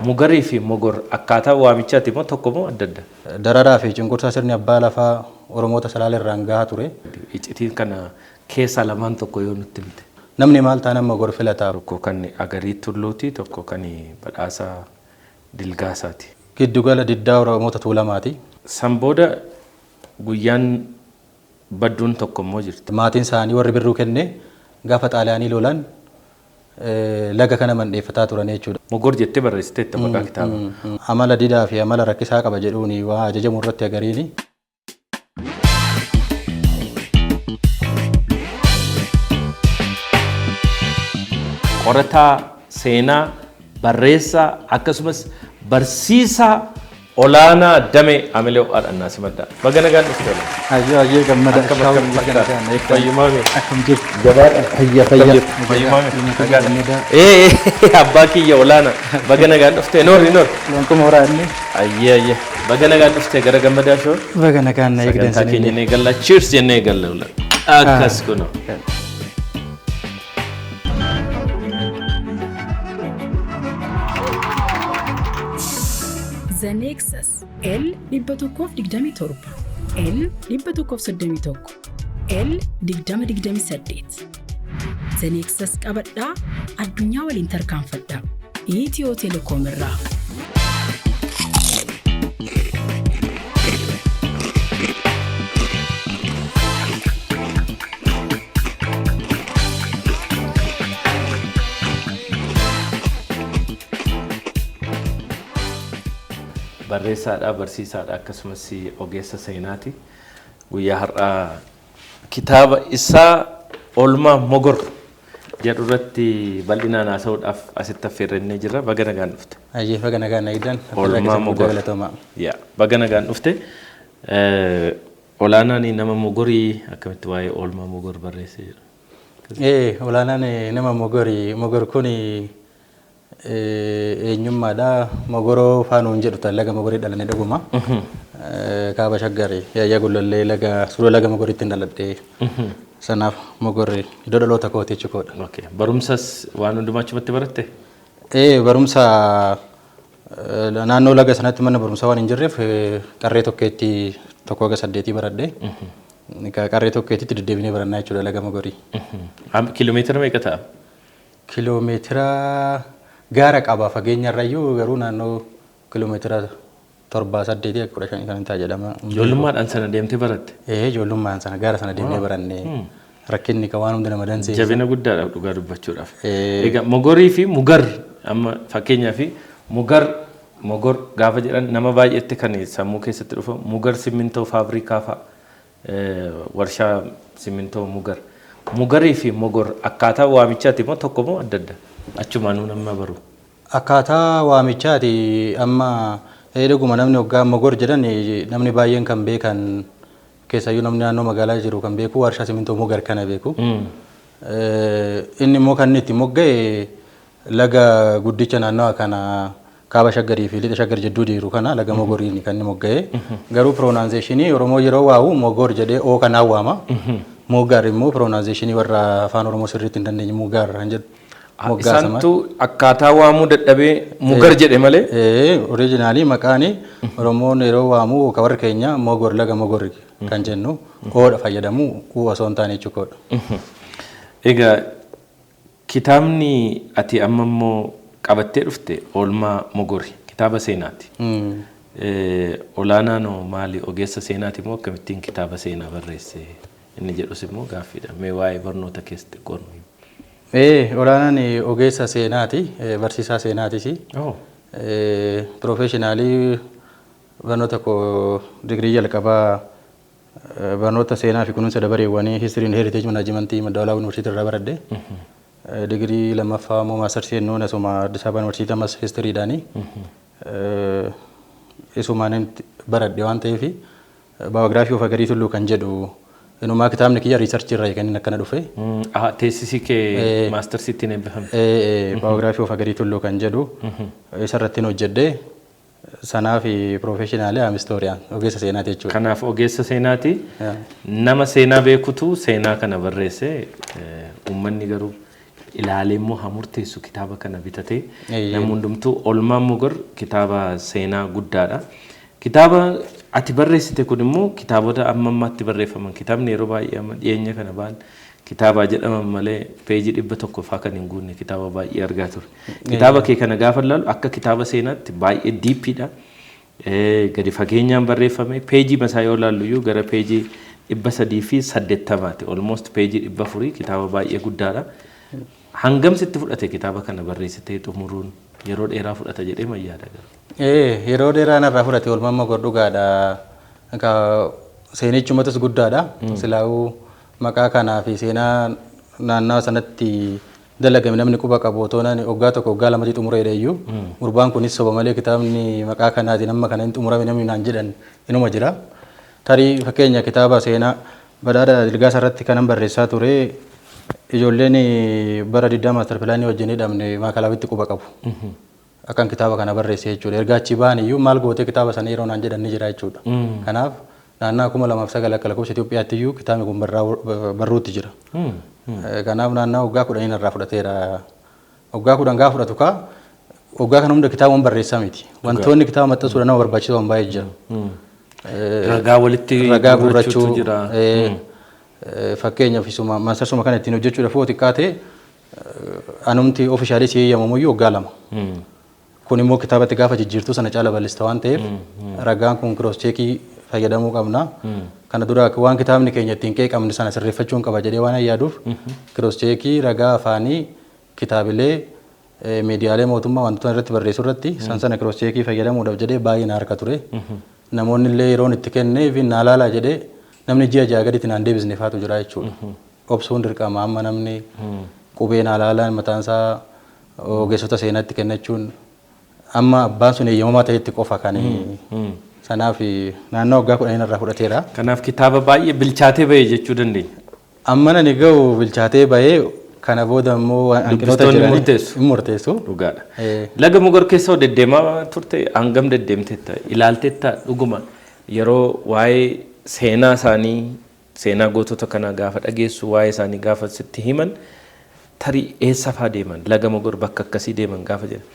Mugarii fi Mogor akkaataa waamichaati moo tokko moo adda adda? Dararaa fi cunqursaa sirni abbaa lafaa Oromoota Salaalee irraan gahaa ture. Iccitiin kana keessaa lamaan tokko yoo nutti himte. Namni maal taanaan Mogor filata? Tokko kan Agarii Tulluuti, tokko kan Badhaasaa Dilgaasaati. Giddugala diddaa Oromoota Tuulamaati. San booda guyyaan badduun tokko immoo jirti. Maatiin isaanii warri Birruu kenne gaafa Xaaliyaanii lolan laga kana mandheeffataa turan jechuudha. Mogor jettee barreessiteetta maqaa kitaaba. Amala didaa fi amala rakkisaa qaba jedhuun waa ajajamu irratti Agariini. Qorataa seenaa, barreessaa akkasumas barsiisaa olaanaa damee Amilee Ho'aadhaan naa simadhaa. Baga nagaan dhufte Olaanaa. Ayyoo ayyee gammada. Akkam akkam Baga jirta? nagaan eegdan. Fayyumaa mee? Akkam jirtu? Jabaadha. Fayya fayya. Fayyumaa mee? Nagaadha. Ee abbaa kiyya olaanaa. Baga nagaan dhufte. Noori noori. Lonkuma horaa inni. Ayyee ayyee. Baga nagaan dhufte gara Gammadaa Show. Baga nagaan na eegdan Sagantaa keenya sinillee. ni eegalla. Cheers jennee eegalla. Akkas kunoo. The Nexus L 127, L 131, L 2028. The Nexus qabadhaa, addunyaa waliin tarkaanfadhaa. Itiyoo Telekoom irraa. Barreessaadha, barsiisaadha, akkasumas ogeessa seenaati. Guyyaa har'aa kitaaba isaa Oolmaa Mogor jedhu irratti bal'inaan haasa'uudhaaf asitti affeerrannee jirra. Baga nagaan dhufte. Ayyee baga nagaan na eegdan. Oolmaa Mogor. Galatoomaa. Yaa, baga nagaan dhufte. Olaanaan nama Mogorii akkamitti waa'ee Oolmaa Mogor barreessee jira? Ee olaanaan nama Mogorii. Mogor kun eenyummaadha. Mogoroo faanuun jedhu tan laga Mogorii dhalanii dhuguma. Kaaba Shaggar Yaayyaa Gullallee laga suura laga Mogoriitti hin dhaladhee. Sanaaf Mogorri iddoo dhaloota kooti jechuudha. Okay. Barumsas waan hundumaa achumatti baratte? Ee barumsa naannoo laga sanatti mana barumsaa waan hin jirreef qarree tokkeetti 1 haga 8 baradhee. Qarree tokkeettitti deddeebinee barannaa jechuudha laga Mogorii. Kiiloomeetira meeqa ta'a? Kiiloomeetira gaara qaba fageenya irrayyuu garuu naannoo kiiloomeetira 7, 8, 15 kan ta'a jedhama. Ijoollummaadhaan sana deemtee baratte? Ee ijoollummaan sana gaara sana deemnee barannee rakkinni kan waan hunda nama danseessa. Jabina guddaadha dhugaa dubbachuudhaaf. Egaa Mogorii fi Mugar amma fakkeenyaaf Mugar Mogor gaafa jedhan nama baay'eetti kan sammuu keessatti dhufu Mugar simmintoo faabrikaa fa'a, warshaa simmintoo Mugar. Mugarii fi Mogor akkaataa waamichaati moo tokko moo adda adda? Achumaanuu nama baru. Akkaataa waamichaati amma dhuguma namni hoggaa Mogor jedhan namni baay'een kan beekan keessayyuu namni naannoo magaalaa jiru kan beeku warshaa simintoo Mugar kana beeku. Inni immoo kan inni itti mogga'e laga guddicha naannawa kana kaaba Shaggarii fi lixa Shaggar jidduu jiru kana laga Mogoriin kan inni mogga'e. Garuu pronunciationii Oromoo yeroo waawu Mogor jedhee oo kanaan waama. Mugar immoo pronunciationii warra afaan Oromoo sirriitti hin dandeenye Mugar kan jedhu. Moggaasama. Isaantu akkaataa waamuu dadhabee Mugar jedhe malee. Ee originalii maqaan Oromoon yeroo waamu ka warri keenya Mogor, laga Mogor kan jennu oodha fayyadamu, uu osoo hin taane jechuudha. Egaa kitaabni ati amma immoo qabattee dhufte Oolmaa Mogori kitaaba seenaati. Olaanaan maali, ogeessa seenaati moo akkamittiin kitaaba seenaa barreesse inni jedhus immoo gaaffiidha. Mee waa'ee barnoota keessatti xiqqoo nu himi. Ee olaanaan ogeessa seenaati, barsiisaa seenaatis. Professionalii barnoota koo digirii jalqabaa barnoota seenaa fi kunuunsa dabareewwanii, History and Heritage Management, Madda Walaabuu Yuunivarsiitii irraa baradhe. Digirii lammaffaa immoo mastersii jennuun asuma Addis Ababa Yuunivarsiitii ammas historydhaani. Isumaan baradhe waan ta'eef biography of Agarii Tulluu kan jedhu inumaa kitaabni kiyya researchii irraa kan inni akkana dhufe. Thesisii kee mastersiittiin eebbifamte. Biography of Agarii Tulluu kan jedhu isarratti hojjedhe. Sanaaf professionalii am historian, ogeessa seenaati jechuudha. Kanaaf ogeessa seenaati. Nama seenaa beekutu seenaa kana barreesse, uummanni garuu Ilaalee immoo haa murteessu kitaaba kana bitatee. Namni hundumtuu Oolmaan Mogor kitaaba seenaa guddaadha. Kitaaba ati barreessite kun immoo kitaabota amma ammaatti barreeffaman, kitaabni yeroo baay'ee amma dhiyeenya kana ba'an kitaaba jedhaman malee peejii 100 faa kan hin guunne kitaaba baay'ee argaa ture. Kitaaba kee kana gaafa ilaalu akka kitaaba seenaatti baay'ee deepiidha. Gadi fageenyaan barreeffame. Peejii masaa yoo ilaallu iyyuu gara peejii 380ti. Almost peejii 400, kitaaba baay'ee guddaadha. Hangam sitti fudhate kitaaba kana barreessitee xumuruun? Yeroo dheeraa fudhata jedhee mayyaadha garuu. Yeroo dheeraa narraa fudhate Oolmaan Mogor, dhugaadha. Seenichumatus guddaadha. Silaa'uu maqaa kanaa fi seenaa naannawa sanatti dalagame namni quba qabu otoo nani waggaa 1, waggaa 2tti xumureedha iyyuu. Gurbaan kunis soba malee kitaabni maqaa kanaatiin amma kana hin xumurame namni naan jedhan inuma jira. Tarii fakkeenya kitaaba seenaa Badhaadha Dilgaasa irratti kanan barreessaa ture, ijoolleen bara diddaa master planii wajjin hidhamne Maakalawitti quba qabu. Akkan kitaaba kana barreesse jechuudha. Erga achi ba'an iyyuu maal gootee kitaaba sana yeroo naan jedhan ni jira jechuudha. Kanaaf naannaa 2009 akka lakkoofsa Itoophiyaatti iyyuu kitaabni kun barruutti jira. Kanaaf naannaa waggaa 10 irraa fudhateera. Waggaa 10 gaafa fudhatu kaa, waggaa kana hunda kitaaba barreessaa miti. Wantoonni kitaaba maxxansuudhaan nama barbaachisu waan baay'ee jira. Ragaa walitti ragaa guurrachuutu guurrachuu jira. Fakkeenyaaf isuma maastarsuma kana ittiin hojjechuudhaaf yoo xiqqaa ta'e anumti officially si eeyyamamuyyuu waggaa 2. Kun immoo kitaabatti gaafa jijjiirtuu sana caala bal'ista waan ta'eef, ragaan kun cross checkii fayyadamuu qabna. Kana dura waan kitaabni keenya ittiin qeeqamne sana sirreeffachuun qaba jedhee waan yaaduuf, cross checkii, ragaa afaanii, kitaabilee, miidiyaalee mootummaa wantoota irratti barreessuu irratti san sana cross checkii fayyadamuudhaaf jedhee baay'ee na harka ture. Namoonni illee yeroon itti kennee fi naa laalaa jedhee namni ji'a 6 gaditti naan deebisne faatu jira jechuudha. Obsuun dirqama. Amma namni qubee naa laalaan mataansaa ogeessota seenaatti kennachuun amma abbaan sun eeyyamamaa ta'etti qofa kan. Sanaaf naannoo waggaa 10 irraa fudhateera. Kanaaf kitaaba baay'ee bilchaatee bahe jechuu dandeenya. Amma nani ga'u bilchaatee bahee, kana booda immoo hanqinoota Dubbistoonni jiranii murteessu. hin murteessu. Dhugaadha. Laga Mogor keessa hoo deddeemaa turte? Hangam deddeemteetta? Ilaalteetta? Dhuguma yeroo waa'ee seenaa isaanii, seenaa gootota kanaa gaafa dhageessu, waa'ee isaanii gaafa sitti himan, tarii eessa faa deeman, laga Mogor bakka akkasii deeman gaafa jedhan,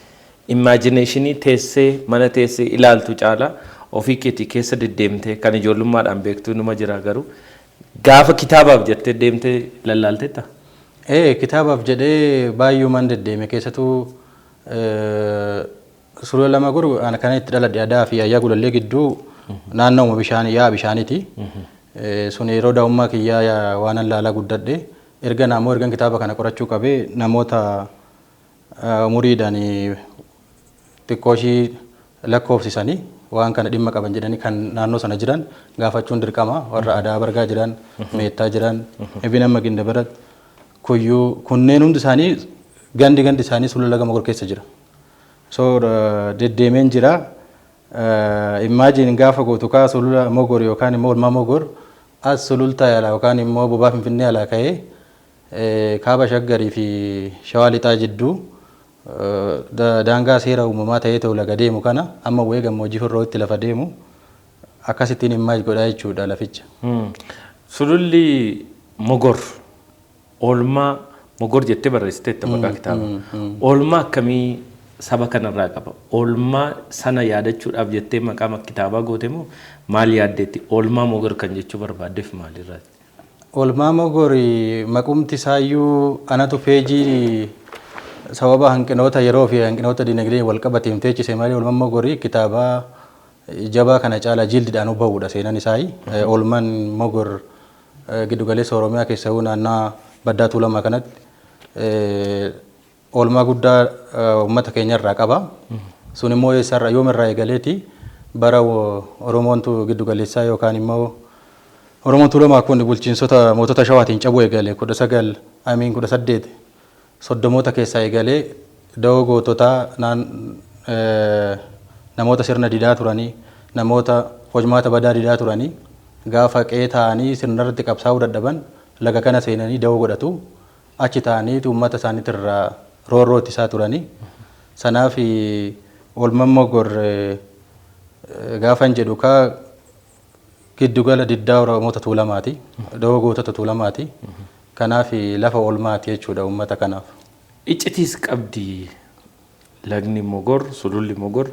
imaginationii teessee mana teessee ilaaltu caalaa ofii keetii keessa deddeemtee kan ijoollummaadhaan beektuu numa jira, garuu gaafa kitaabaaf jettee deemtee lallaalteetta? Kitaabaaf jedhee baay'umaan deddeeme. Keessattuu sulula lama goru ana kana itti dhaladhe, Adaa fi Ayyaa Gulallee gidduu naannooma bishaan yaa'a bishaaniiti. Sun yeroo daa'ummaa kiyyaa waan laalaa guddadhe. Erga namoo ergan kitaaba kana qorachuu qabee namoota umuriidhaan xiqqoo ishii lakkoofsisanii waan kana dhimma qaban jedhanii kan naannoo sana jiran gaafachuun dirqama. Warra Adaa Bargaa jiran, Meettaa jiran, Ibin amma Gindabarat, Kuyyuu, kunneen hundi isaanii gandi gandi isaanii sulula laga Mogor keessa jira. So deddeemeen jira. Imagine gaafa gootu kaa, sulula Mogor yookaan immoo Olmaa Mogor as Sulultaa alaa yookaan immoo Bobaa Finfinnee alaa ka'ee kaaba Shaggarii fi Shawaa Lixaa jidduu daangaa seera uumamaa ta'ee ta'u laga deemu kana amma bu'ee gammoojjii Horrootti lafa deemu akkasittiin image godhaa jechuudha laficha. Sululli Mogor, Oolmaa Mogor jettee barreessiteetta maqaa kitaaba. Oolmaa akkamii saba kanarraa qaba? Oolmaa sana yaadachuudhaaf jettee maqaa kitaabaa goote moo maal yaaddeetti? Oolmaa Mogor kan jechuu barbaaddeef maalirraati? Oolmaa Mogor maqumti isaayyuu anatu peejii sababa hanqinoota yeroo fi hanqinoota dinagdee wal qabateen teechise malee, Oolmaan Mogor kitaaba jabaa kana caala jildiidhaan bahudha seenaan isaayi. Oolmaan Mogor giddugaleessa Oromiyaa keessaa naannaa Baddaa Tuulamaa kanatti oolmaa guddaa uummata keenya irraa qaba. Sun immoo eessarraa, yoomirraa eegaleeti? Bara Oromoontu giddugaleessaa yookaan immoo Oromoon Tuulamaa kun bulchiinsota mootota Shawaatiin cabuu eegale 19, I mean 1830moota keessaa eegalee da'oo goototaa, namoota sirna didaa turanii, namoota hojmaata badaa didaa turanii, gaafa qe'ee ta'anii sirna irratti qabsaa'uu dadhaban laga kana seenanii da'oo godhatu. Achi ta'anii uummata isaaniitirraa roorroo ittisaa turanii. Sanaaf Oolmaan Mogor gaafan jedhu kaa, giddugala diddaa Oromoota Tuulamaati. Da'oo gootota Tuulamaati. Kanaaf lafa oolmaati jechuudha uummata kanaaf. Iccitiis qabdi lagni Mogor, sululli Mogor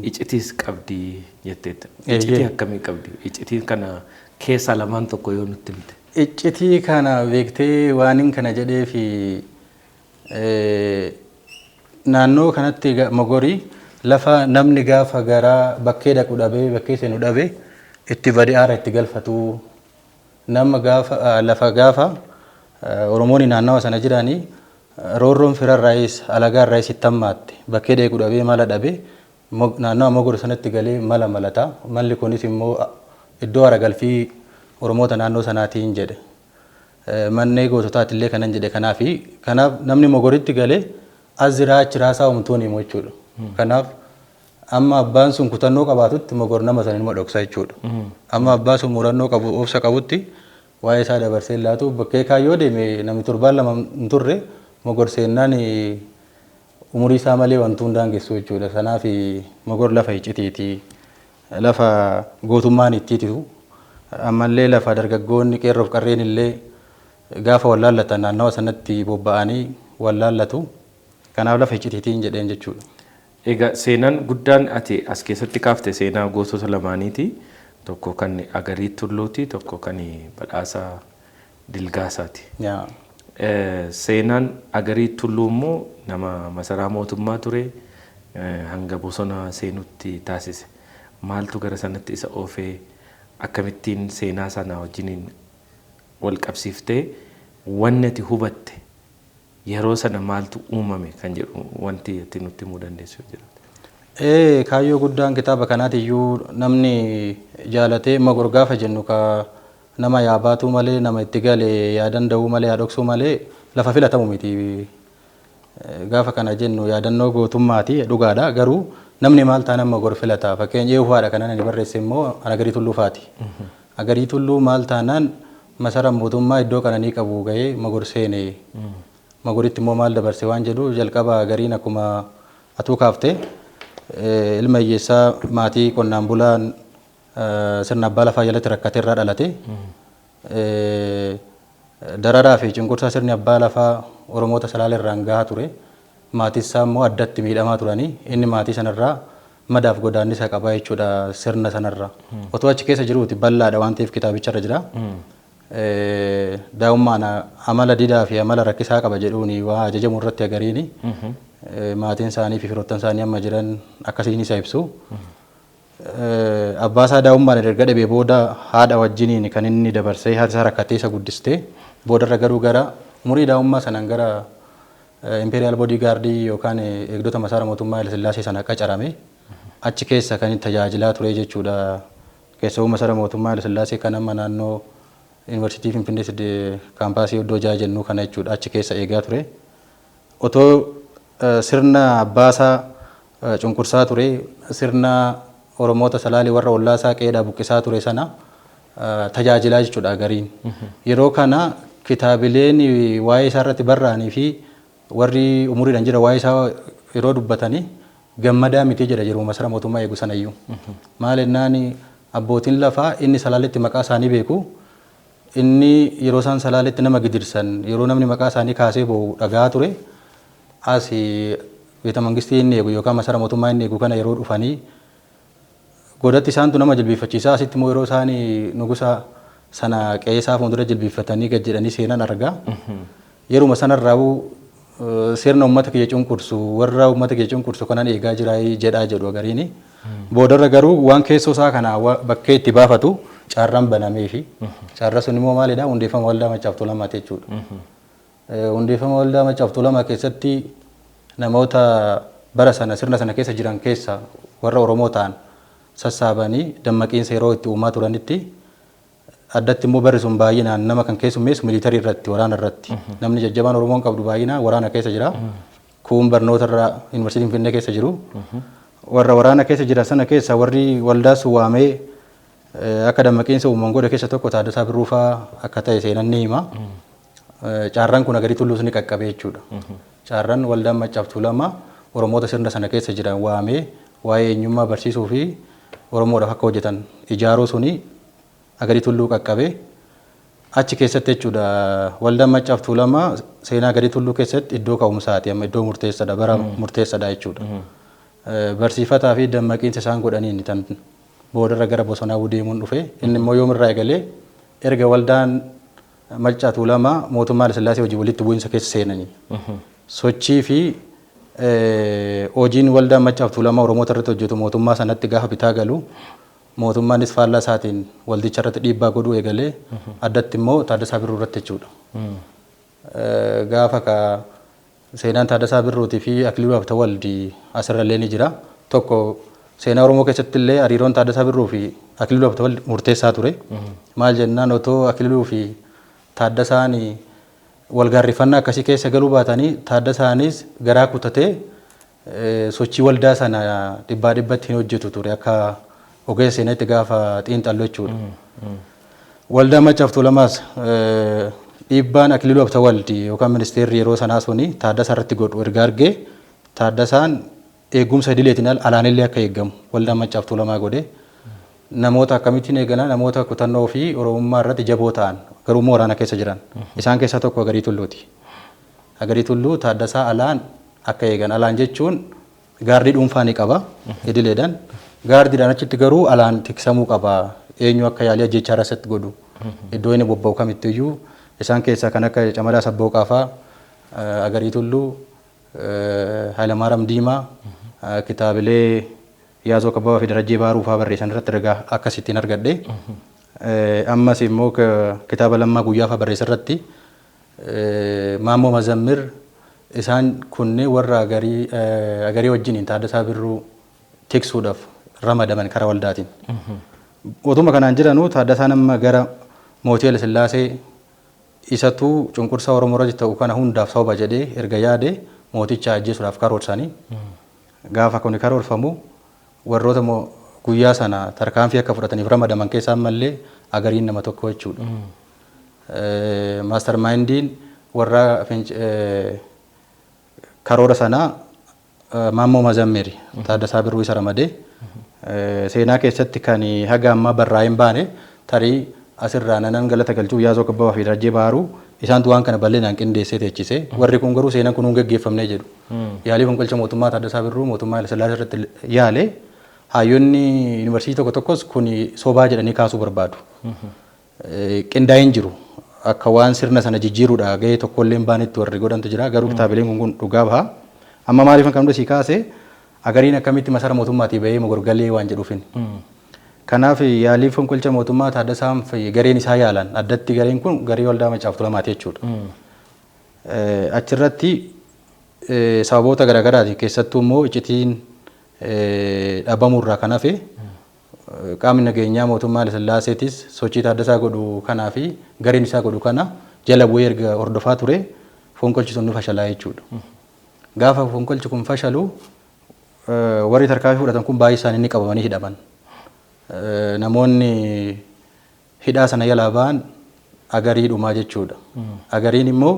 icitiis qabdi jetteetta. Iccitii akkamii qabdi? Iccitii kana keessaa lamaan tokko yoo nutti himte. Iccitii kana beektee waanin kana jedhee fi naannoo kanatti Mogorii lafa namni gaafa garaa bakkee dhaqu dhabee, bakkee seenu dhabee itti bade aara itti galfatu, nama gaafa lafa gaafa Oromoonni naannawa sana jiranii roorroon firarraayis alagaarraayis itti hammaatte, bakkee deequ dhabee mala dhabee naannawa Mogor sanatti galee mala malata. Malli kunis immoo iddoo aara galfii Oromoota naannoo sanaatiin jedhe. Manneen goototaatillee kanan jedhe kanaafi. Kanaaf namni Mogoritti galee as jiraa achi raasaa homtuun himu jechuudha. Kanaaf amma abbaan sun kutannoo qabaatutti Mogor nama sana inuma dhoksa jechuudha. Amma abbaa sun murannoo qabu, obsa qabutti waa'ee isaa dabarsee laatu. Bakkee kaayyoo deeme namni torbaan lama hin turre Mogor seennaan umurii isaa malee wantuu hin daangessu jechuudha. Kanaaf Mogor lafa iccitiiti. Lafa gootummaan ittiititu. Ammallee lafa dargaggoonni qeerroof qarreen illee gaafa wallaallatan naannawa sanatti bobba'anii wallaallatu. Kanaaf lafa iccitiitiin jedheen jechuudha. Egaa seenaan guddaan ati as keessatti kaafte seenaa gootota lamaaniiti. Tokko kan Agarii Tulluuti, tokko kan Badhaasaa Dilgaasaati. Seenaan Agarii Tulluu immoo nama masaraa mootummaa ture, hanga bosona seenutti taasise. Maaltu gara sanatti isa oofee, akkamittiin seenaa sana wajjiniin wal qabsiiftee, wanni ati hubatte yeroo sana maaltu uumame kan jedhu wanti ati nutti himuu dandeessu jira? Kaayyoo guddaan kitaaba kanaatiyyuu namni jaalatee Mogor gaafa jennu ka nama yaa baatuu malee, nama itti gale yaa danda'uu malee, yaa dhoksuu malee lafa filatamu miti. Gaafa kana jennu yaadannoo gootummaati, dhugaadha. Garuu namni maal taanaan Mogor filata? Fakkeenya eegufaadha kanan ani barreesse immoo Agarii Tulluu faati. Agarii Tulluu maal taanaan masara mootummaa iddoo qananii qabu gahee Mogor seene? Mogoritti immoo maal dabarse waan jedhu, jalqaba Agariin akkuma atuu kaafte ilma hiyyeessaa maatii qonnaan bulaan sirna abbaa lafaa jalatti rakkate irraa dhalate. Dararaa fi cunqursaa sirni abbaa lafaa Oromoota Salaalee irraan gahaa ture. Maatii isaa immoo addatti miidhamaa turanii, inni maatii sanarraa madaaf godaannisa qaba jechuudha sirna sanarraa. Otoo achi keessa jiruuti, bal'aadha waan ta'eef kitaabicharra jira. Daa'ummaan amala didaa fi amala rakkisaa qaba jedhuuni waa ajajamu irratti Agariini. Maatiin isaanii fi firoottan isaanii amma jiran akkasiin isa ibsu. Abbaa isaa daa'ummaan erga dhabee booda haadha wajjiniin kan inni dabarsee, haati isaa rakkatee isa guddistee, boodarra garuu gara umurii daa'ummaa sanaan gara Imperial Bodyguard yookaan eegdota masaara mootummaa Haile Sillaasee sana qacarame, achi keessa kan inni tajaajilaa ture jechuudha. Keessawuu masara mootummaa Haile Sillaasee kan amma naannoo Yuunivarsiitii Finfinnee kaampaasii iddoo jaha jennu kana jechuudha, achi keessa eegaa ture. Otoo sirna abbaasaa cunqursaa ture, sirna Oromoota Salaalee warra ollaasaa qe'eedhaa buqqisaa ture sana tajaajilaa jechuudha Agariin. Yeroo kana kitaabileen waa'ee isaa irratti barraa'anii fi warri umuriidhaan jira waa'ee isaa yeroo dubbatanii gammadaa miti jedha yeroo masara mootummaa eegu sanayyuu. Maal jennaan, abbootiin lafaa inni Salaaletti maqaa isaanii beeku, inni yeroo isaan Salaaletti nama gidirsan, yeroo namni maqaa isaanii kaasee boo'u dhaga'aa ture, as beeta mangistii inni eegu yookaan masara mootummaa inni eegu kana yeroo dhufanii, godatti isaantu nama jilbiiffachiisaa, asitti immoo yeroo isaan nugusa sana qe'ee isaa fuuldura jilbiiffatanii gad jedhanii seenan argaa. Yeruma sanarraa sirna uummata kiyya cunqursu, warra uummata kiyya cunqursu kanan eegaa jira jedhaa jedhu Agariini. Boodarra garuu waan keessoo isaa kana bakkee itti baafatu carraan banameefi. Carra sun immoo maalidha? Hundeeffama Waldaa Maccaaf Tuulamaati jechuudha. Hundeeffama Waldaa Maccaaf Tuulamaa keessatti namoota bara sana sirna sana keessa jiran keessa warra Oromoo ta'an sassaabanii dammaqiinsa yeroo itti uumaa turanitti, addatti immoo barri sun baay'inaan nama kan keessummeessu military irratti, waraana irratti. Namni jajjabaan Oromoon qabdu baay'inaan waraana keessa jira. Kuun barnoota irra Yuunivarsiitii Finfinnee keessa jiru. Warra waraana keessa jiran sana keessa warri waldaa sun waamee akka dammaqiinsa uuman godhe keessa tokko Taaddasaa Birruufaa akka ta'e seenan ni hima. Caarraan kun Agarii Tulluus ni qaqqabe jechuudha. Caarraan Waldaan Maccaaf Tuulamaa Oromoota sirna sana keessa jiran waamee waa'ee eenyummaa barsiisuu fi Oromoodhaaf akka hojjetan ijaaruu suni Agarii Tulluu qaqqabe. Achi keessatti jechuudha waldaan Maccaaf Tuulamaa seenaa Agarii Tulluu keessatti iddoo ka'umsaati, amma iddoo murteessaadha, bara murteessaadha jechuudha. Barsiifataa fi dammaqiinsa isaan godhaniin tan boodarra gara bosonaa deemuun dhufe. Inni immoo yoomirraa eegalee? Erga waldaan Maccaa Tuulamaa mootummaa Hayilasillaasee wajjin walitti bu'iinsa keessa seenanii. Sochii fi hojiin waldaan Maccaaf Tuulamaa Oromoota irratti hojjetu mootummaa sanatti gaafa bitaa galu, mootummaanis faallaa isaatiin waldicha irratti dhiibbaa godhuu eegalee, addatti immoo Taaddasaa Birruu irratti jechuudha. Gaafa ka seenaan Taaddasaa Birruutii fi Akiliiluu Habtawaldi asirrallee ni jira. Tokko, seenaa Oromoo keessatti illee hariiroon Taaddasaa Birruu fi Akiliiluu Habtawaldi murteessaa ture. Maal jennaan, otoo Akiliiluu fi Taaddasaan wal gaarrifannaa akkasii keessa galuu baatanii, Taaddasaanis garaa kutatee sochii waldaa sana dhibbaa dhibbatti hin hojjetu ture, akka ogeessa seenaatti gaafa xiinxallu jechuudha. Waldaa Maccaaf Tuulamaas dhiibbaan Akiliiluu Habtawaldi yookaan ministeerri yeroo sanaa suni Taaddasaa irratti godhu erga argee, Taaddasaan eegumsa idileetiin alaanillee akka eegamu waldaan Maccaaf Tuulamaa godhe. Namoota akkamittiin eegana? Namoota kutannoo fi Oromummaa irratti jaboo ta'an garuu immoo waraana keessa jiran. Isaan keessaa tokko Agarii Tulluuti. Agarii Tulluu Taaddasaa alaan akka eegan. Alaan jechuun gaardii dhuunfaa ni qaba idileedhaan. Gaardiidhaan achitti garuu alaan tiksamuu qaba. Eenyu akka yaalii ajjechaa irratti godhu. Iddoo inni bobba'u kamittiyyuu isaan keessaa kan akka Camadaa Sabbooqaa fa'aa, Agarii Tulluu, Hayilamaariyaam Diimaa, kitaabilee Yaazoo Kabbabaa fi Darajjee Baaruu fa'aa barreessan irratti ragaa akkasittiin argadhe. Ammas immoo kitaaba Lammaa Guyyaa fa'aa barreessan irratti Maammoo Mazammir, isaan kunneen warra Agarii wajjiniin Taaddasaa Birruu tiksuudhaaf ramadaman karaa waldaatiin. Otuma kanaan jiranuu Taaddasaan amma gara mootii Hayilasillaasee isatu cunqursaa Oromoo irratti ta'u kana hundaaf sababa jedhee erga yaade, mooticha ajjeesuudhaaf karoorsanii. Gaafa kun karoorfamu warroota guyyaa sana tarkaanfii akka fudhataniif ramadaman keessaa ammallee Agariin nama tokko jechuudha. Mastermindiin warra karoora sanaa Maammoo Mazammiri, Taaddasaa Birruu isa ramadee. Seenaa keessatti kan haga ammaa barraa'ee hin baane, tarii asirraa nanan galata galchuuf Yaazoo Kabbabaa fi Darajjee Baharuu, isaantu waan kana bal'inaan qindeessee teechise. Warri kun garuu seenaan kun hin geggeeffamnee jedhu. Yaalii fonqolcha mootummaa Taaddasaa Birruu mootummaa Hayilasillaasee irratti yaale hayyoonni yuunivarsiitii tokko tokkos kun sobaa jedhanii kaasuu barbaadu. Qindaa'ee hin jiru. Akka waan sirna sana jijjiiruudha gahee tokkollee hin baanetti warri godhantu jira. Garuu kitaabileen kun dhugaa baha. Amma maaliif kan hunda sii kaase? Agariin akkamitti masara mootummaatii bahee mogorgalee waan jedhuufin. Kanaaf yaalii fonqolcha mootummaa Taaddasaan fi gareen isaa yaalan, addatti gareen kun garee waldaa Maccaaf Tuulamaati jechuudha. Achirratti sababoota garaagaraatiin, keessattuu immoo iccitiin dhabamurraa kan hafe, qaamni nageenyaa mootummaa Hayilesillaaseetis sochii Taaddasaa godhu kanaa fi gareen isaa godhu kana jala bu'ee erga hordofaa ture, fonqolchi sun ni fashalaa jechuudha. Gaafa fonqolchi kun fashalu warri tarkaanfii fudhatan kun baay'ee isaanii ni qabamanii hidhaman. Namoonni hidhaa sana jalaa ba'an Agarii dhumaa jechuudha. Agariin immoo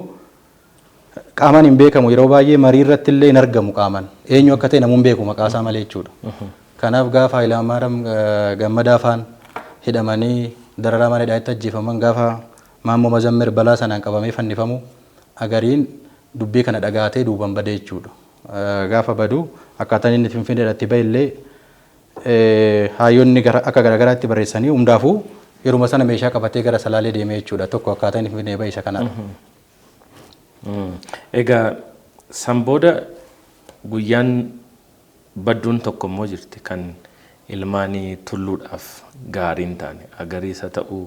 qaamaan hin beekamu, yeroo baay'ee marii irratti illee hin argamu qaamaan. Eenyu akka ta'e namuu hin beeku maqaa isaa malee jechuudha. Kanaaf gaafa Hayilamaariyaam Gammadaa faan hidhamanii dararaa mana hidhaatti ajjeefaman, gaafa Maammoo Mazammir balaa sanaan qabamee fannifamu, Agariin dubbii kana dhagaatee duuban badee jechuudha. Gaafa badu akkaataan inni Finfinneedhaatti bahe illee hayyoonni akka garaagaraatti barreessanii, hundaafuu yeruma sana meeshaa qabatee gara Salaalee deemee jechuudha. Tokko akkaataa inni Finfinnee bahe isa kanadha. Egaa san booda guyyaan badduun tokko immoo jirti kan ilmaanii tulluudhaaf gaarii hin taane, Agariis haa ta'uu,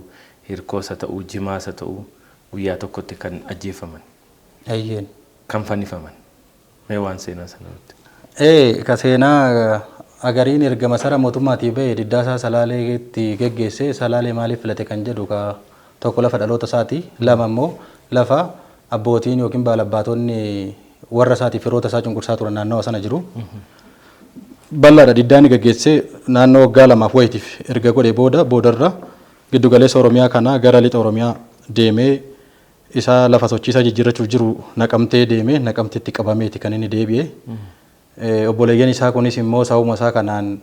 Hirkoos haa ta'uu, Jimaas haa ta'uu, guyyaa tokkotti kan ajjeefaman. Kan fannifaman. Mee waan seenaa sana nutti. Ka seenaa Agariin erga masara mootummaatii bahe diddaasaa Salaaleetti geggeesse. Salaalee maaliif filate kan jedhu, ka tokko lafa dhaloota isaati, lama immoo lafa abbootiin yookiin baalabbaatonni warra isaatiif firoota isaa cunqursaa turan naannawa sana jiru. Bal'aadha diddaa inni geggeesse. Naannoo waggaa 2f wayitiif erga godhe booda, boodarra giddugaleessa Oromiyaa kanaa gara lixa Oromiyaa deemee isaa lafa sochiisaa jijjiirrachuuf jiru Naqamtee deeme. Naqamteetti qabameeti kan inni deebi'e. Obboleeyyan isaa kunis immoo sababuma isaa kanaan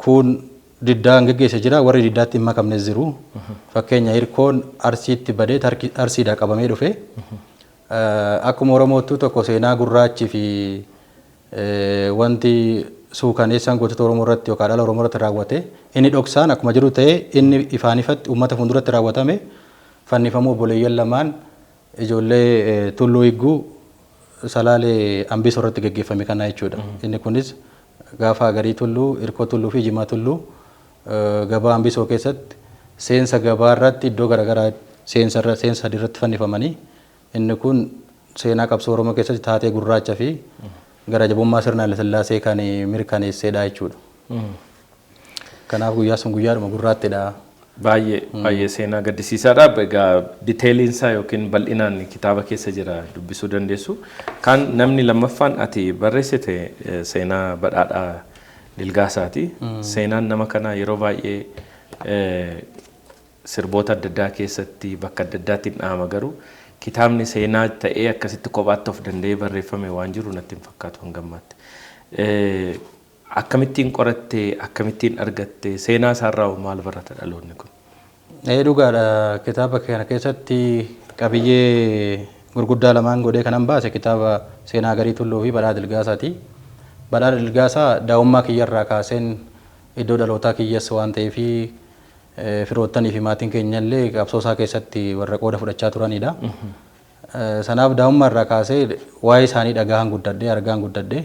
kuun Diddaan geggeesse jira, warri diddaatti hin makamnes jiru. Fakkeenya, Hirkoon Arsiitti badee Arsiidhaa qabamee dhufe. Akkuma Oromoottuu tokko seenaa gurraachi fi wanti suukaneessaan gootota Oromoo irratti yookaan dhala Oromoo irratti raawwate inni dhoksaan akkuma jiru ta'ee, inni ifaan ifatti uummata fuulduratti raawwatame fannifamuu obboleeyyan lamaan ijoollee Tulluu Higguu Salaalee Ambisoo irratti geggeeffame kana jechuudha. Inni kunis gaafa Agarii Tulluu, Hirkoo Tulluu fi Jimaa Tulluu gabaa Ambisoo keessatti seensa gabaa irratti iddoo garaagaraa seensa irra seensa sadii irratti fannifamanii, inni kun seenaa qabsoo Oromoo keessatti taatee gurraacha fi gara jabummaa sirna Hayilasillaasee kan mirkaneessedha jechuudha. Kanaaf guyyaa sun guyyaadhuma gurraattidha. Baay'ee baay'ee seenaa gaddisiisaadha. Egaa detailiin isaa yookiin bal'inaan kitaaba keessa jira, dubbisuu dandeessu. Kan namni lammaffaan ati barreessite seenaa Badhaadhaa Dilgaasaati. Seenaan nama kanaa yeroo baay'ee sirboota adda addaa keessatti bakka adda addaatti hin dhahama, garuu kitaabni seenaa ta'ee akkasitti kophaatti of danda'ee barreeffame waan jiru natti hin fakkaatu hanga ammaatti. Akkamittiin qoratte? Akkamittiin argatte? Seenaa isaarraa hoo maal barata dhaloonni kun? Ee, dhugaadha. Kitaaba kana keessatti qabiyyee gurguddaa lamaan godhee kanan baase kitaaba seenaa Agarii Tulluu fi Badhaadha Dilgaasaati. Badhaadha Dilgaasaa daa'ummaa kiyyarraa kaaseen iddoo dhalootaa kiyyas waan ta'eef, firoottanii fi maatiin keenyallee qabsoo isaa keessatti warra qooda fudhachaa turanidha. Sanaaf daa'ummaa irraa kaasee waa'ee isaanii dhagahaan guddadhee, argaan guddadhee,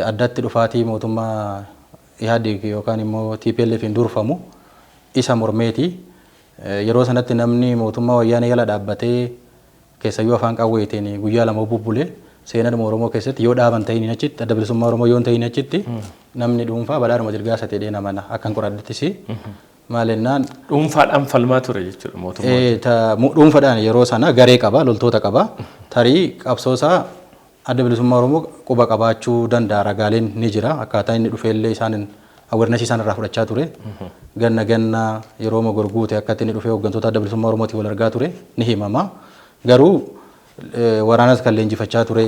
addatti dhufaatii mootummaa Ihaadig yookaan immoo TPLF hin durfamu isa mormeeti. Yeroo sanatti namni mootummaa Wayyaanee jala dhaabbatee, keessayyuu afaan qawweetiin guyyaa 2 bubbule, seenadhuma Oromoo keessatti yoo dhaaban ta'in achitti, Adda Bilisummaa Oromoo yoo hin ta'in achitti, namni dhuunfaa Badhaadhuma Dilgaasa jedhee namana akkan qoradhettis. Maal jennaan, Dhuunfaadhaan falmaa ture jechuudha mootummaa. Dhuunfaadhaan yeroo sana garee qaba, loltoota qaba. Tarii qabsoo isaa Adda Bilisummaa Oromoo quba qabaachuu danda'a, ragaaleen ni jira. Akkaataa inni dhufeellee isaan awareness isaan irraa fudhachaa ture. Ganna ganna yeroo Mogor guute akka inni dhufee hooggantoota Adda Bilisummaa Oromootiin wal argaa ture ni himama. Garuu waraanas kan leenjifachaa ture,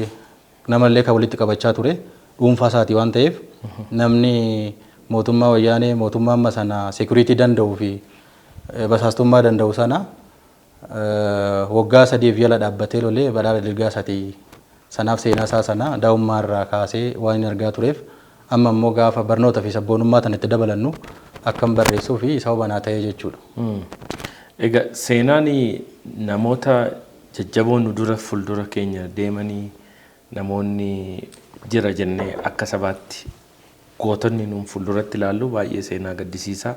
namallee kan walitti qabachaa ture dhuunfaa isaatii waan ta'eef, namni mootummaa Wayyaanee, mootummaa amma sana security danda'uu fi basaastummaa danda'u sana waggaa 3f jala dhaabbatee lolee Badhaadha Dilgaasaati. Sanaaf seenaa isaa sana daa'ummaa irraa kaasee waan inni argaa tureef, amma immoo gaafa barnoota fi sabboonummaa tan itti dabalannu akkam barreessuu fi sababa naa ta'ee jechuudha. Egaa seenaan namoota jajjaboo nu dura fuuldura keenya deemanii, namoonni jira jennee akka sabaatti gootonni nuun fuulduratti ilaallu, baay'ee seenaa gaddisiisaa,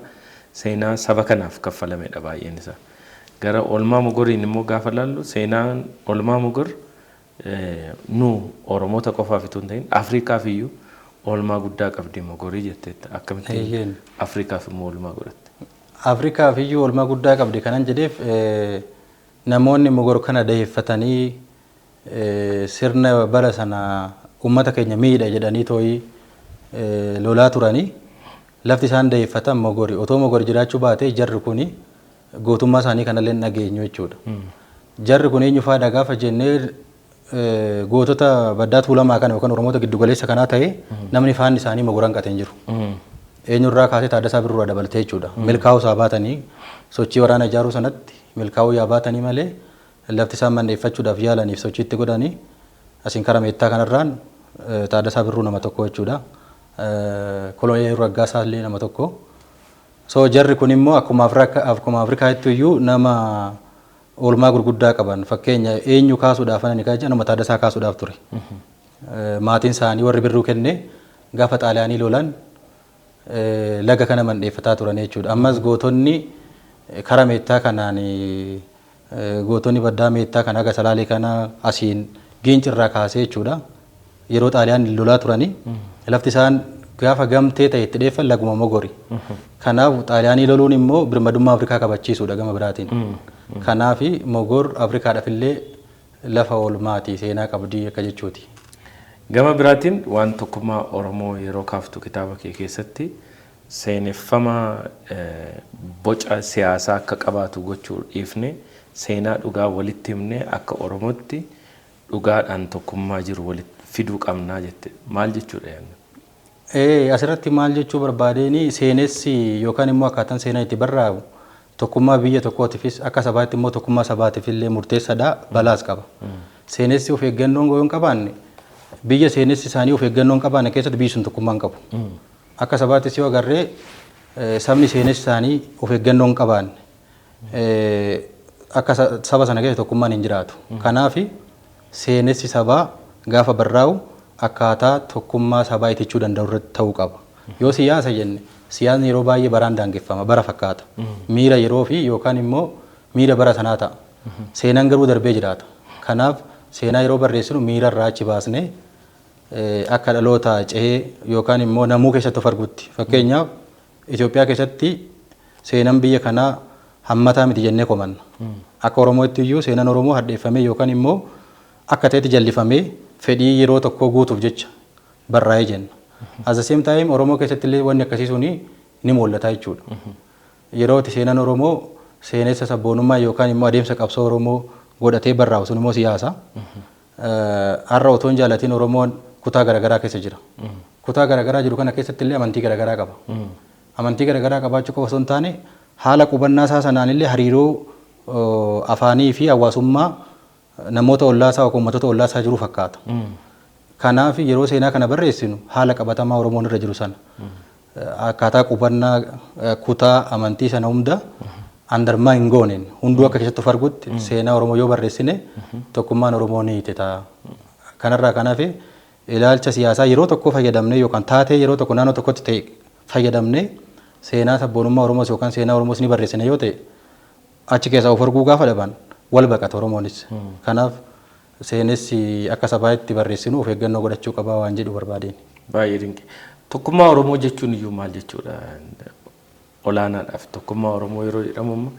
seenaa saba kanaaf kaffalamedha baay'een isaa. Gara oolmaa Mogoriin immoo gaafa ilaallu, seenaan oolmaa Mogor nu Oromoota qofaaf itoo hin ta'in Afrikaaf iyyuu oolmaa guddaa qabdi Mogorii jetteetta. Akkamittiin Afrikaaf immoo oolmaa godhatte? Afrikaaf iyyuu oolmaa guddaa qabdi kanan jedheef, namoonni Mogor kana daheeffatanii sirna bara sana uummata keenya miidha jedhanii too'ii lolaa turanii, lafti isaan daheeffatan Mogori. Otoo Mogor jiraachuu baate jarri kuni gootummaa isaanii kanallee hin dhageenyu jechuudha. Jarri kun eenyu faadha gaafa jennee, gootota baddaa Tuulamaa kana yookaan Oromoota giddugaleessa kanaa ta'e namni faanni isaanii Mogor hanqate hin jiru. Eenyurraa kaasee? Taaddasaa Birruurraa dabalatee jechuudha. Milkaa'uu isaa baatanii, sochii waraana ijaaruu sanatti milkaa'uu yaa baatanii malee, lafti isaan mandheeffachuudhaaf yaalaniif sochii itti godhanii asiin kara Meettaa kanarraan Taaddasaa Birruu nama tokko jechuudha. Koloneel Raggaasaa illee nama tokko. So jarri kun immoo akkuma Afrikaatti iyyuu nama oolmaa gurguddaa qaban. Fakkeenya eenyu kaasuudhaaf ani kan nama Taaddasaa kaasuudhaaf ture. Maatiin isaanii warri Birruu kenne gaafa Xaaliyaanii lolan laga kana mandheeffataa turan jechuudha. Ammas gootonni kara Meettaa kanaan, gootonni baddaa Meettaa kana haga Salaalee kana asiin Giincirraa kaasee jechuudha. Yeroo Xaaliyaan lolaa turanii lafti isaan gaafa gamtee ta'e itti dheeffan laguma Mogori. Kanaaf Xaaliyaanii loluun immoo birmadummaa Afrikaa kabachiisuudha gama biraatiin. Kanaaf Mogor Afrikaadhaaf illee lafa oolmaati, seenaa qabdii akka jechuuti. Gama biraatiin waan tokkummaa Oromoo yeroo kaaftu kitaaba kee keessatti seeneffama boca siyaasaa akka qabaatu gochuu dhiifne, seenaa dhugaa walitti himne, akka Oromootti dhugaadhaan tokkummaa jiru walitti fiduu qabnaa jette. Maal jechuudha yaadni? Asirratti maal jechuu barbaadeen, seenessi yookaan immoo akkaataan seenaa itti barraa'u tokkummaa biyya tokkootiifis, akka sabaatti immoo tokkummaa sabaatiif illee murteessaadha, balaas qaba. Seenessi of eeggannoon yoo hin qabaanne, biyya seenessi isaanii of eeggannoo hin qabaanne keessatti biyyi sun tokkummaa hin qabu. Akka sabaattis yoo agarree, sabni seenessi isaanii of eeggannoo hin qabaanne, akka saba sana keessa tokkummaan hin jiraatu. Kanaaf seenessi sabaa gaafa barraa'u akkaataa tokkummaa sabaa itichuu danda'u irratti ta'uu qaba. Yoo siyaasa jenne, siyaasni yeroo baay'ee baraan daangeffama, bara fakkaata. Miira yeroo fi yookaan immoo miira bara sanaa ta'a. Seenaan garuu darbee jiraata. Kanaaf seenaa yeroo barreessinu miira irraa achi baasnee, akka dhaloota cehee yookaan immoo namuu keessatti of argutti. Fakkeenyaaf, Itoophiyaa keessatti seenaan biyya kanaa hammataa miti jennee komanna. Akka Oromootti iyyuu seenaan Oromoo hadheeffamee yookaan immoo akka ta'etti jallifamee fedhii yeroo tokkoo guutuuf jecha barraa'ee jenna. At the same time, Oromoo keessatti illee wanni akkasii suni ni mul'ata jechuudha. Yeroo itti seenaan Oromoo seenessa sabboonummaa yookaan immoo adeemsa qabsoo Oromoo godhatee barraa'u sun immoo siyaasa. Har'a otoo hin jaalatiin Oromoon kutaa garaagaraa keessa jira. Kutaa garaagaraa jiru kana keessatti illee amantii garaagaraa qaba. Amantii garaagaraa qabaachuu qofa osoo hin taane, haala qubannaa isaa sanaan illee hariiroo afaanii fi hawaasummaa namoota ollaa isaa yookaan uummattoota ollaa isaa jiru fakkaata. Kanaaf yeroo seenaa kana barreessinu haala qabatamaa Oromoon irra jiru sana, akkaataa qubannaa, kutaa, amantii sana hunda andarmaa hin gooneen, hunduu akka keessatti of argutti seenaa Oromoo yoo barreessine tokkummaan Oromoo ni hiite. Kanarraa kanaaf ilaalcha siyaasaa yeroo tokko fayyadamnee yookaan taatee yeroo tokko naannoo tokkotti ta'e fayyadamnee seenaa sabboonummaa Oromoos yookaan seenaa Oromoos ni barreessine yoo ta'e, achi keessaa of arguu gaafa dhaban wal baqata Oromoonis. Kanaaf seenessi akka sabaatti barreessinu of eeggannoo godhachuu qabaa waan jedhu barbaadeen. Baay'ee dinqi. Tokkummaa Oromoo jechuun iyyuu maal jechuudha? Olaanaadhaaf tokkummaa Oromoo yeroo jedhamu immoo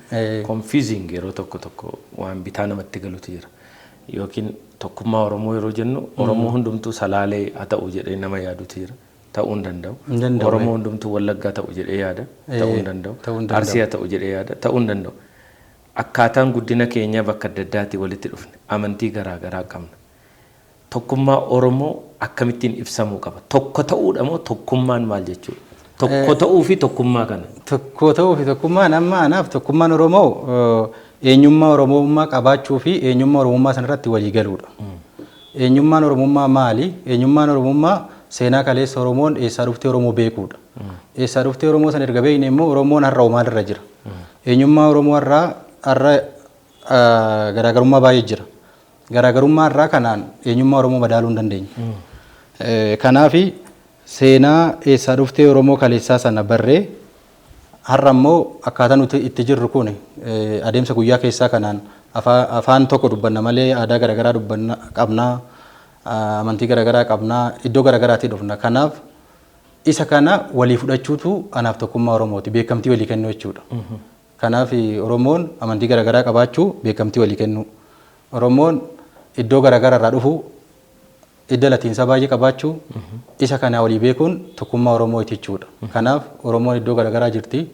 confusing, yeroo tokko tokko waan bitaa namatti galutu jira. Yookiin tokkummaa Oromoo yeroo jennu Oromoo hundumtuu Salaalee haa ta'u jedhee nama yaadutu jira. Ta'uu hin danda'u. Hin danda'u. Oromoo hundumtuu Wallaggaa ta'u jedhee yaada. Ta'uu hin danda'u. Ta'uu hin danda'u. Arsii haa ta'u jedhee yaada. Ta'uu hin danda'u. Akkaataan guddina keenyaa bakka adda addaatti walitti dhufne, amantii garaa garaa qabna. Tokkummaa Oromoo akkamittiin ibsamuu qaba? Tokko ta'uudha moo tokkummaan maal jechuudha? Tokko ta'uu fi tokkummaa kana. Tokko ta'uu fi tokkummaan, amma anaaf tokkummaan Oromoo eenyummaa Oromummaa qabaachuu fi eenyummaa Oromummaa sanarratti walii galuudha. Eenyummaan Oromummaa maali? Eenyummaan Oromummaa seenaa kaleessa Oromoon eessaa dhuftee Oromoo beekuudha. Eessaa dhuftee Oromoo sana erga beekne immoo Oromoon har'a hoo maalirra jira? Eenyummaa Oromoo har'aa, har'a garaagarummaa baay'ee jira. Garaagarummaa har'aa kanaan eenyummaa Oromoo madaaluu hin dandeenyu. Kanaafi seenaa eessaa dhuftee Oromoo kaleessaa sana barree, har'a immoo akkaataa nuti itti jirru kun, adeemsa guyyaa keessaa kanaan afaan tokko dubbanna malee aadaa garaagaraa dubbanna qabnaa, amantii garaagaraa qabnaa, iddoo garaagaraatii dhufna. Kanaaf isa kana walii fudhachuutu anaaf tokkummaa Oromooti, beekamtii walii kennuu jechuudha. Kanaaf Oromoon amantii garaagaraa qabaachuu beekamtii walii kennuu. Oromoon iddoo garaagaraa irraa dhufu, idda latiinsaa baay'ee qabaachuu, isa kana walii beekuun tokkummaa Oromoo jechuudha. Kanaaf Oromoon iddoo garaagaraa jirti.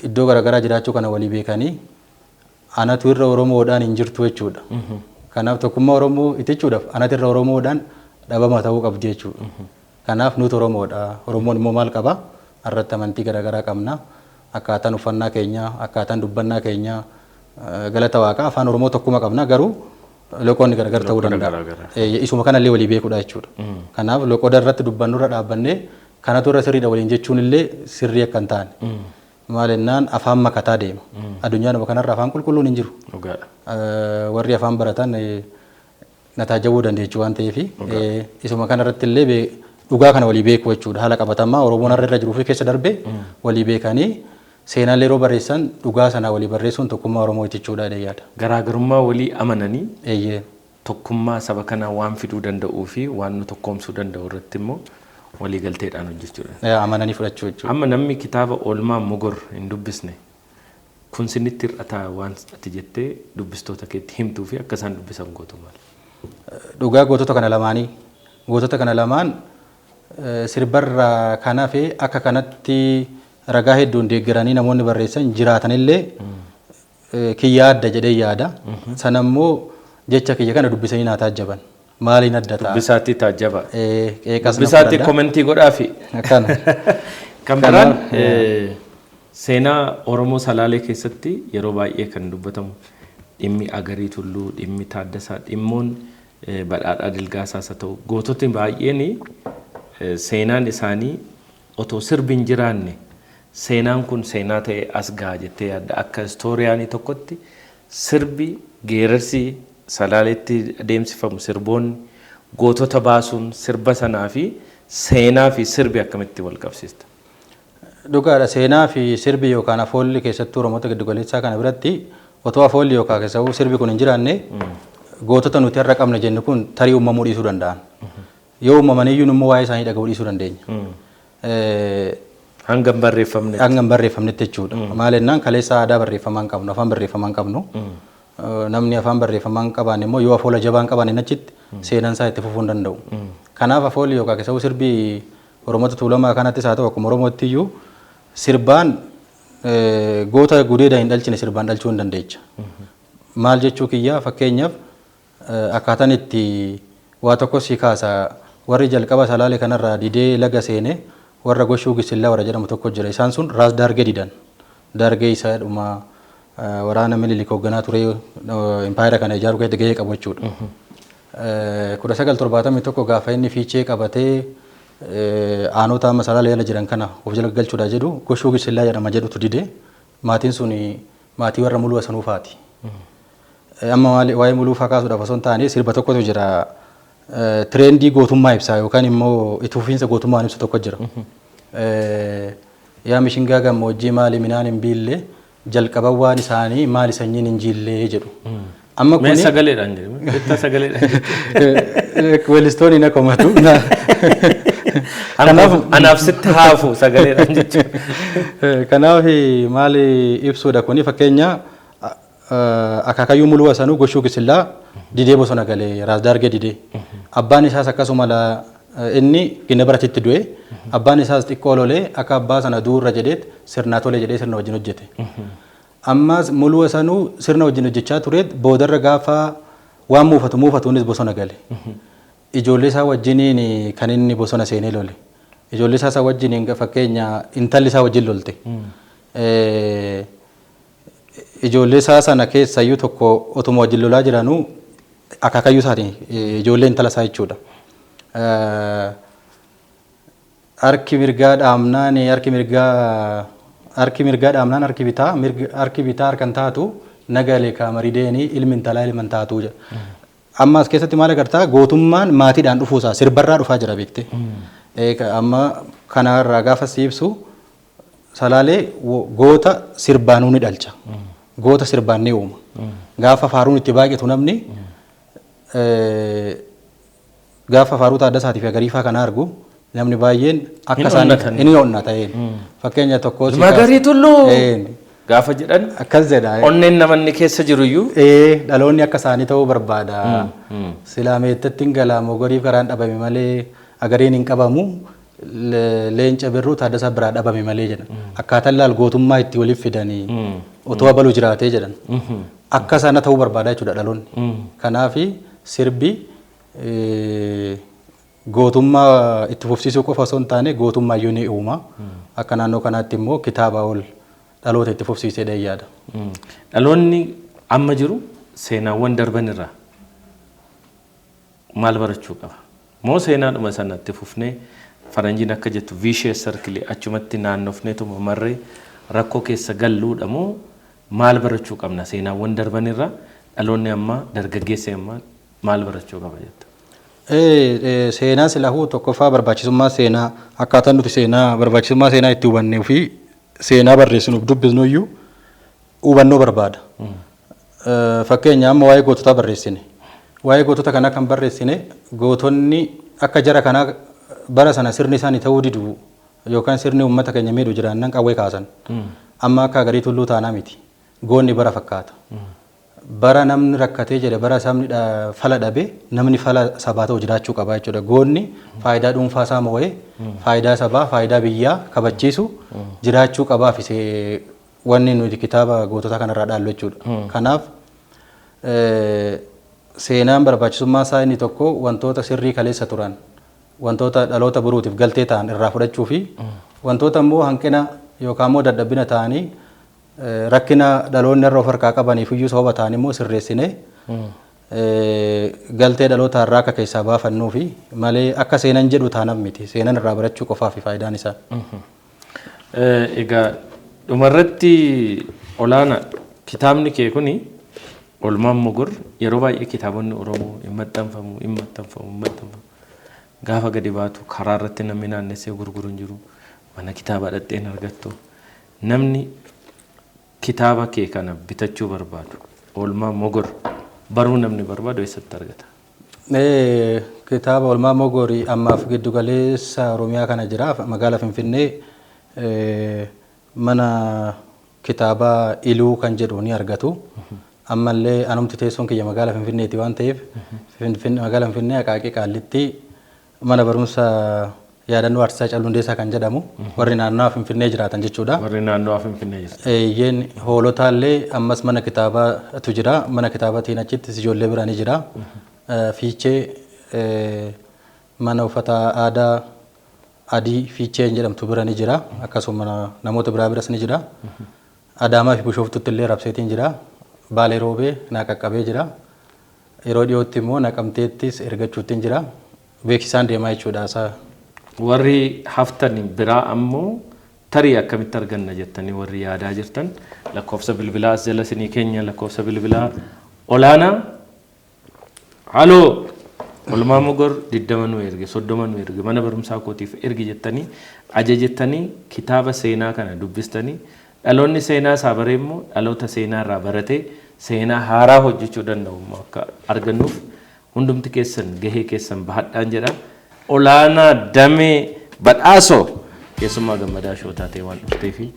Iddoo garaagaraa jiraachuu kana walii beekanii anatu irra Oromoodhaan hin jirtu jechuudha. Kanaaf tokkummaa Oromoo itichuudhaaf anatu irra Oromoodhaan dhabama ta'uu qabdi jechuudha. Kanaaf nuti Oromoodha. Oromoon immoo maal qaba? Irratti amantii garaagaraa qabna. Akkaataan uffannaa keenyaa, akkaataan dubbannaa keenyaa, galata Waaqaa afaan Oromoo tokkuma qabna, garuu loqoonni gargar ta'uu Loqoda danda'a. garaagaraa. Isuma kanallee walii beekuudha jechuudha. Kanaaf loqoda irratti dubbannurra dhaabbannee kanatu irra sirriidha waliin jechuun illee sirrii akka hin taane. Maal jennaan, afaan makataa deema. Addunyaadhuma kanarra afaan qulqulluun hin jiru. Dhugaadha. Warri afaan baratan na taajjabuu dandeechu waan ta'eef, isuma kanarratti illee dhugaa kana walii beekuu jechuudha. Haala qabatamaa Oromoon har'a irra jiruu fi keessa darbee walii beekanii seenaan yeroo barreessan dhugaa sana walii barreessuun tokkummaa Oromoo jechuudha jedhee yaada. Garaagarummaa walii amananii tokkummaa saba kanaa waan fiduu danda'uu fi waan nu tokkoomsuu danda'u irratti immoo walii galteedhaan hojjechuudha. Amananii fudhachuu jechuudha. Amma namni kitaaba Oolmaa Mogor hin dubbisne kun sinitti hir'ataa waan ati jettee dubbistoota keetti himtuu fi akka isaan dubbisan gootu maal? Dhugaa gootota kana lamaanii, gootota kana lamaan sirbarraa kan hafe akka kanatti ragaa hedduun deeggaranii namoonni barreessan jiraatanillee kiyya adda jedhee yaada. Sana immoo jecha kiyya kana dubbisanii naa taajjaban. Maaliin adda ta'a? Dubbisaatti taajjaba. Qeeqas na Dubbisaatti fudhadha. Commentii godhaafi. Akkana. Kan biraan seenaa Oromoo Salaalee keessatti yeroo baay'ee kan dubbatamu dhimmi Agarii Tulluu, dhimmi Taaddasaa, dhimmoon Badhaadhaa Dilgaasaas haa ta'u, goototni baay'een seenaan isaanii otoo sirbi hin jiraanne seenaan kun seenaa ta'e as gaha jettee yaadda? Akka historianii tokkotti sirbi geerarsi Salaaleetti adeemsifamu, sirboonni gootota baasuun sirba sanaa fi seenaa fi sirbi akkamitti wal qabsiista? Dhugaadha, seenaa fi sirbi yookaan afoolli keessattuu Oromoota giddugaleessaa kana biratti otoo afoolli yookaan keessawuu sirbi kun hin jiraanne gootota nuti har'a qabna jennu kun tarii uumamuu dhiisuu danda'an. Yoo uumamaniyyuu immoo waa'ee isaanii dhaga'uu dhiisuu dandeenya. Hanga hin barreeffamne. Hanga hin barreeffamnetti jechuudha. Maal jennaan, kaleessa aadaa barreeffamaa hin qabnu, afaan barreeffamaa hin qabnu. Namni afaan barreeffamaa hin qabaanne immoo yoo afoola jabaa hin qabaanne achitti seenaan isaa itti fufuu hin danda'u. Kanaaf afoolli yookaan keessawuu sirbi Oromoota Tuulamaa kanattis haa ta'u, akkuma Oromootti iyyuu sirbaan goota gudeeda hin dhalchine sirbaan dhalchuu hin dandeecha. Maal jechuu kiyyaa, fakkeenyaaf akkaataan itti waa tokko si kaasa, warri jalqaba Salaale kanarraa didee laga seene warra Goshuu Gisillaa warra jedhamu tokko jira. Isaan sun Raas Daargee didan. Daargee isa dhuma waraana Minilik hoogganaa ture, impaayera kana ijaaruu keessatti gahee qabu jechuudha. 1971 gaafa inni Fiichee qabatee aanota amma Salaalee jala jiran kana of jala galchuudha jedhu, Goshuu Gisillaa jedhama jedhutu dide. Maatiin sun maatii warra Muluu Asanuufaati. Amma waa'ee Muluufaa kaasuudhaaf osoo hin taane, sirba tokkotu jira. Trendii gootummaa ibsaa yookaan immoo itti fufiinsa gootummaa ibsu tokko jira. Yaa mishingaa gammoojjii maali minaan hin biille, jalqaban waan isaanii maali sanyiin hin jiillee jedhu. Amma Mee kuni sagaleedhaan jedhu. Itti sagaleedhaan jedhu. Weellistoonni na komatu. Kanaaf anaaf sitti haafu sagaleedhaan jechuudha. Kanaaf maali ibsuudha kuni, fakkeenya akaakayyuu Muluu Asanuu Goshuu Gisillaa didee bosona galee, Raas Daargee didee. Abbaan isaas akkasuma inni Ginna Baratitti du'e. Abbaan isaas xiqqoo lolee akka abbaa sana duurra jedheet sirnaa tole jedhee sirna wajjin hojjete. Ammas Muluu Asanuu sirna wajjin hojjechaa tureet boodarra gaafa waan muufatu muufatuunis bosona gale. Ijoollee isaa wajjiniin kan inni bosona seenee lole. Ijoollee isaa wajjiniin, fakkeenya intalli isaa wajjin lolte. Ijoollee isaa sana keessayyuu tokko otuma wajjin lolaa jiranuu akaakayyuu isaatiin, ijoollee intala isaa jechuudha. Harki mirgaa dhaamnaan harki mirgaa, harki mirgaa dhaamnaan harki bitaa, harki bitaa harkan taatu nagalee kaamarideenii ilmi intalaa ilma hin taatu jedha. Amma as keessatti maal agartaa? Gootummaan maatiidhaan dhufuusaa sirbarraa dhufaa jira, beekte. Amma kanarraa gaafa si ibsu, Salaalee goota sirbaanuu ni dhalcha. Goota sirbaan ni uuma. Gaafa faaruun itti baay'atu, namni gaafa faaruu Taaddasaatii fi Agariifaa kana argu, namni baay'een akka Hin isaan onnatan. Inni onnata. Fakkeenya tokko si kaasa. Magarii Tulluu gaafa jedhan Akkas jedha. onneen namanni keessa jiruyyuu. Dhaloonni akka isaanii ta'uu barbaada. Silaa meettatti hin galaa, Mogoriif karaan dhabame malee Agariin hin qabamu. Leenca Birruu Taaddasaa biraa dhabame malee jedhan. Akkaataan laal gootummaa itti waliif fidanii otoo abalu jiraatee jedhan. Akka sana ta'uu barbaada jechuudha dhaloonni. Kanaafi sirbi gootummaa itti fufsiisuu qofa osoo hin taane gootummaa iyyuu ni uuma. Akka naannoo kanaatti immoo kitaaba ol dhaloota itti fufsiisee yaada. Dhaloonni amma jiru seenaawwan darban irraa maal barachuu qaba? Moo seenaadhuma sanatti fufnee, faranjiin akka jettu vicious circle, achumatti naannofneetuma marree rakkoo keessa galluudha, moo maal barachuu qabna seenaawwan darban irraa? Dhaloonni ammaa, dargaggeessi ammaa maal barachuu qaba jetta? Seenaa silahuu tokkoffaa barbaachisummaa seenaa, akkaataan nuti seenaa, barbaachisummaa seenaa itti hubannee fi seenaa barreessinuuf dubbisnu iyyuu hubannoo barbaada. Fakkeenya amma waa'ee goototaa barreessine. Waa'ee gootota kanaa kan barreessine, gootonni akka jara kanaa bara sana sirni isaanii ta'uu didu yookaan sirni uummata keenya miidhu jiraannan qawwee kaasan. Amma akka Agarii Tulluu taanaa miti. Goonni bara fakkaata. Bara namni rakkatee jedhe, bara sabni fala dhabe, namni fala sabaa ta'u jiraachuu qaba jechuudha. Goonni faayidaa dhuunfaa isaa moo'ee faayidaa sabaa, faayidaa biyyaa kabachiisu jiraachuu qabaaf wanni nuti kitaaba gootota kanarraa dhaallu jechuudha. Kanaaf Seenaan barbaachisummaa isaa inni tokko wantoota sirrii kaleessa turan, wantoota dhaloota boruutiif galtee ta'an irraa fudhachuu fi wantoota immoo hanqina yookaan immoo dadhabina ta'anii rakkina dhaloonni irra of harkaa qabaniif iyyuu sababa ta'an immoo sirreessinee galtee dhaloota irraa akka keessaa baafannuu fi malee akka seenan jedhu taanaan miti. Seenan irraa barachuu qofaaf faayidaan isaa. Egaa dhumarratti Olaanaa, kitaabni kee kuni Oolmaan Mogor, yeroo baay'ee kitaabonni Oromoo hin maxxanfamu, hin maxxanfamu, hin maxxanfamu. Gaafa gadi baatu karaa irratti namni naannessee gurguru hin jiru. Mana kitaabaa dhaqxee hin argattu. Namni kitaaba kee kana bitachuu barbaadu, Oolmaa Mogor baruu namni barbaadu eessatti argata? Kitaaba Oolmaa Mogorii ammaaf giddu galeessa Oromiyaa kana jira. Magaalaa Finfinnee mana kitaabaa Iluu kan jedhu ni argatu. Ammallee anumti teessoon kiyya magaalaa Finfinneeti waan ta'eef, magaalaa Finfinnee Aqaaqii Qaallitti mana barumsa yaadannoo Artisaa Haacaaluu Hundeessaa kan jedhamu, warri naannawaa Finfinnee jiraatan jechuudha. Warri naannawaa Finfinnee jiraatan. Eeyyeen, Hoolotaallee ammas mana kitaabaatu jira. Mana kitaabaatiin achittis ijoollee bira ni jira. Fiichee mana uffata aadaa adii Fiicheen jedhamtu bira ni jira. Akkasuma namoota biraa biras ni jira. Adaamaa fi Bishooftutti illee rabseetiin jira. Baalee Roobee naa qaqqabee jira. Yeroo dhiyootti immoo Naqamteettis ergachuuttiin jira. Beeksisaan deemaa jechuudha isaa. Warri haftan biraa ammoo tarii akkamitti arganna jettanii warri yaadaa jirtan, lakkoofsa bilbilaa as jala isinii keenya, lakkoofsa bilbilaa Olaanaa. "Haloo, Oolmaa Mogor 20 nu erge, 30 nu erge, mana barumsaa kootiif ergi" jettanii ajajettanii kitaaba seenaa kana dubbistanii, dhaloonni seenaa isaa baree immoo dhaloota seenaa irraa baratee seenaa haaraa hojjechuu danda'u immoo akka argannuuf hundumti keessan gahee keessan bahadhaan jedha. Olaanaa Damee Badhaasoo, keessummaa Gammadaa Show taatee waan dhuftee fi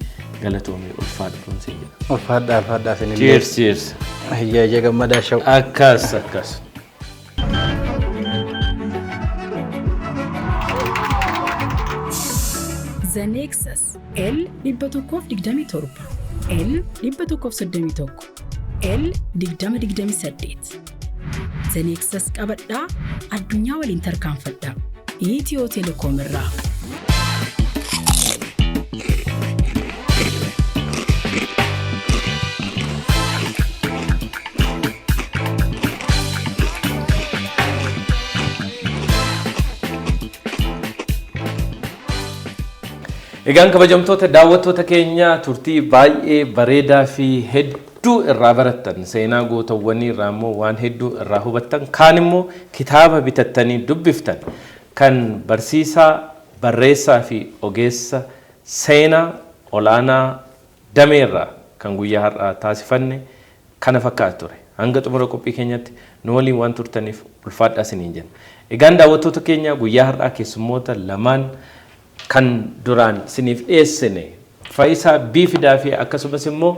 galatoomii, ulfaadhuun siin jedha. Ulfaadhaa, ulfaadhaa isinillee. Cheers, cheers. Iyya ija Gammadaa Show. Akkas akkas. The Nexus L 127, L 131, L 2028. The Nexus qabadhaa, addunyaa waliin tarkaanfadhaa. Itiyoo Telekoom irraa. Egaan kabajamtoota daawwattoota keenya, turtii baay'ee bareedaa fi hedduu irraa barattan, seenaa gootawwanii irraa immoo waan hedduu irraa hubattan, kaan immoo kitaaba bitattanii dubbiftan kan barsiisaa, barreessaa fi ogeessa seenaa Olaanaa Dameerraa kan guyyaa har'aa taasifanne kana fakkaata ture. Hanga xumura qophii keenyatti nu waliin waan turtaniif ulfaadhaa isiniin jenna. Egaan daawwattoota keenya, guyyaa har'aa keessummoota lamaan kan duraan isiniif dhiyeessine, Fayisaa Biifidaa fi akkasumas immoo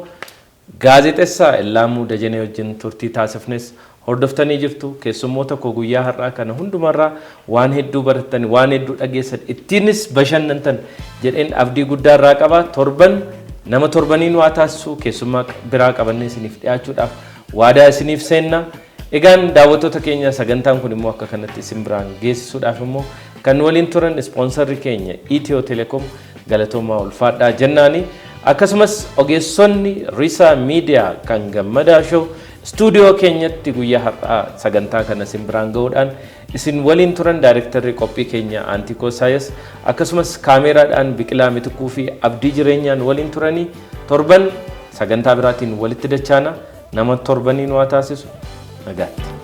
gaazexessaa Illaamuu Dajanee wajjin turtii taasifnes hordoftanii jirtu. Keessummoota koo guyyaa har'aa kana hundumarraa waan hedduu barattani, waan hedduu dhageessan, ittiinis bashannantan jedheen abdii guddaa irraa qaba. Torban nama torbaniin waa taasisu keessummaa biraa qabannee isiniif dhiyaachuudhaaf waadaa isiniif seenna. Egaan daawwattoota keenya, sagantaan kun immoo akka kanatti isin biraan geessisuudhaaf immoo kan waliin turan ispoonsarri keenya Itiyoo Telekoom galatoomaa, ulfaadhaa jennaani. Akkasumas ogeessonni Risaa Miidiyaa kan Gammadaa Show istuudiyoo keenyatti guyyaa har'aa sagantaa kana isin biraan gahuudhaan isin waliin turan, daayirektarri qophii keenya Antikoo Saayas, akkasumas kaameeraadhaan Biqilaa Mitikuu fi Abdii Jireenyaan waliin turanii, torban sagantaa biraatiin walitti dachaana. Nama torbaniin waa taasisu, nagaatti.